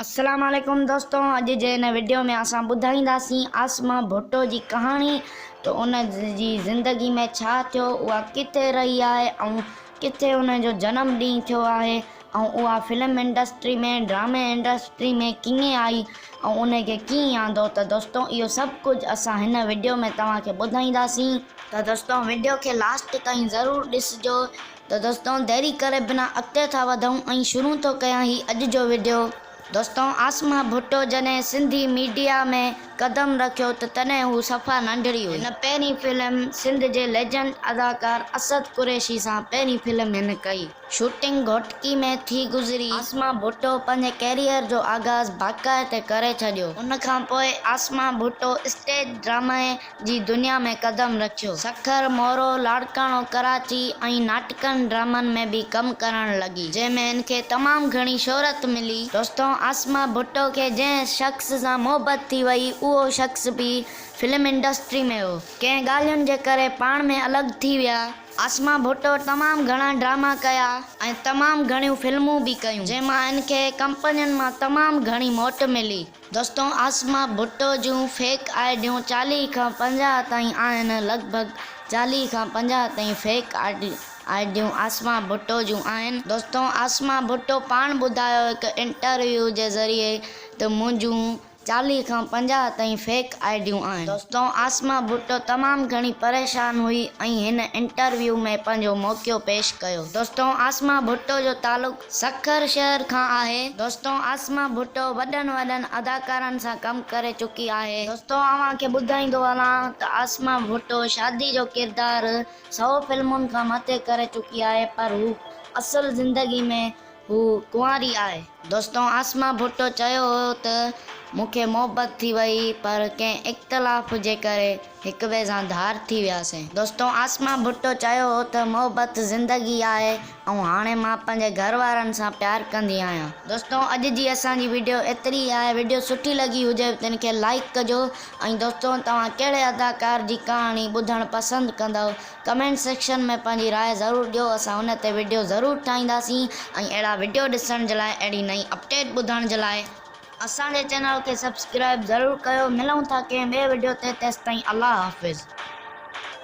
السلام عليڪم دوستو اڄ جي هن وڊيو ۾ اسان ٻڌائينداسين عاصمه ڀٽو جي ڪهاڻي ته ان جي زندگي ۾ ڇا ٿيو اها ڪٿي رهي آهي ۽ ڪٿي ان جو جنم ڏينهن ٿيو آهي ۽ اها فلم انڊسٽري ۾ ڊرامي انڊسٽري ۾ ڪيئن آئي ۽ ان کي ڪيئن آندو ته دوستو اهو سڀ ڪجهه اسان هن وڊيو ۾ توهان کي ٻڌائينداسين ته دوستو وڊيو کي لاسٽ تائين ضرور ڏسجو. ته دوستو ديري ڪري بنا اڳتي ٿا وڌون ۽ شروع ٿو ڪيان هي اڄ جو وڊيو. دوستو عاصمه ڀٽو جڏهن سنڌي ميڊيا ۾ قدم رکيو ته تڏهن هو صفا ننڍڙي هئي. هن پهرين فلم سنڌ جي ليجنڊ اداڪار اسد قريشي سان پهرين فلم هن ڪئي. شوٽنگ گهوٽڪي ۾ ٿي گذري. عاصمه ڀٽو پنهنجي ڪيريئر جو آغاز باقاعدي ڪري ڇڏيو. ان کان پوء عاصمه ڀٽو اسٽيج ڊرامي جي دنيا ۾ قدم رکيو. سکر، مورو، لاڙڪاڻو، ڪراچي ۽ ناٽڪن ڊرامن ۾ به ڪم ڪرڻ لڳي، جنهن ۾ هن کي تمام گهڻي شهرت ملي. دوستو عاصمه ڀٽو کي جنهن شخص سان محبت ٿي وئي اهو شخص به فلم انڊسٽري ۾ هو. ڪنهن ڳالهين جي ڪري پاڻ ۾ الڳ ٿي ويا. عاصمه ڀٽو تمام گهڻا ڊراما ڪيا ۽ تمام گهڻيون فلمون به ڪيون، جنهن مان هن کي ڪمپنين مان تمام گهڻي موٽ ملي. دوستو عاصمه ڀٽو جون فيڪ آئيڊيون 40 کان 50 تائين آهن لڳ ڀڳ 40 کان 50 تائين فيڪ آئيڊيون عاصمه ڀٽو جون آهن. دوستو عاصمه ڀٽو پاڻ ٻڌايو هڪ انٽرويو جي ذريعي ته منهنجون 40 کان 50 تائين فيڪ آئيڊيون آهن. دوستو عاصمه ڀٽو تمام گهڻي پريشان هئي ۽ هن انٽرويو ۾ پنهنجو موقعو پيش ڪيو. دوستو عاصمه ڀٽو جو تعلق سکر شهر کان آهي. دوستو عاصمه ڀٽو وڏن وڏن اداڪارن سان ڪم ڪري چڪي آهي. دوستو اوهان کي ٻڌائيندو هلان ته عاصمه ڀٽو شادي جو ڪردار سئو فلمن کان مٿي ڪري چڪي آهي پر هو اصل زندگي ۾ هو ڪنواري آهي. دوستو عاصمه ڀٽو چيو هو ته مون کي محبت ٿي وئي پر ڪنهن اختلاف جي ڪري هڪ ٻئي سان ڌار ٿي وياسين. دوستو عاصمه ڀٽو چيو هو ته محبت زندگي آهي ۽ هاڻي مان پنهنجي گهر وارن سان پيار ڪندي آهيان. دوستو اڄ جي اسان جي وڊيو ايتري ئي آهي وڊيو سٺي لڳي هجي تن کي لائيڪ ڪجو ۽ دوستو توهان ڪهڙي اداڪار جي ڪهاڻي ٻڌڻ پسند ڪندؤ ڪمينٽ سيڪشن ۾ پنهنجي راء ضرور ڏيو اسان ان تي وڊيو ضرور ٺاهينداسين ۽ اهڙا وڊيو ڏسڻ جي لاء اهڙي نئين اپڊيٽ ٻڌڻ جي لاء اسان جي چينل کي سبسڪرائب ضرور ڪيو ملون ٿا ڪنهن ٻئي وڊيو تي تيستائين الله حافظ.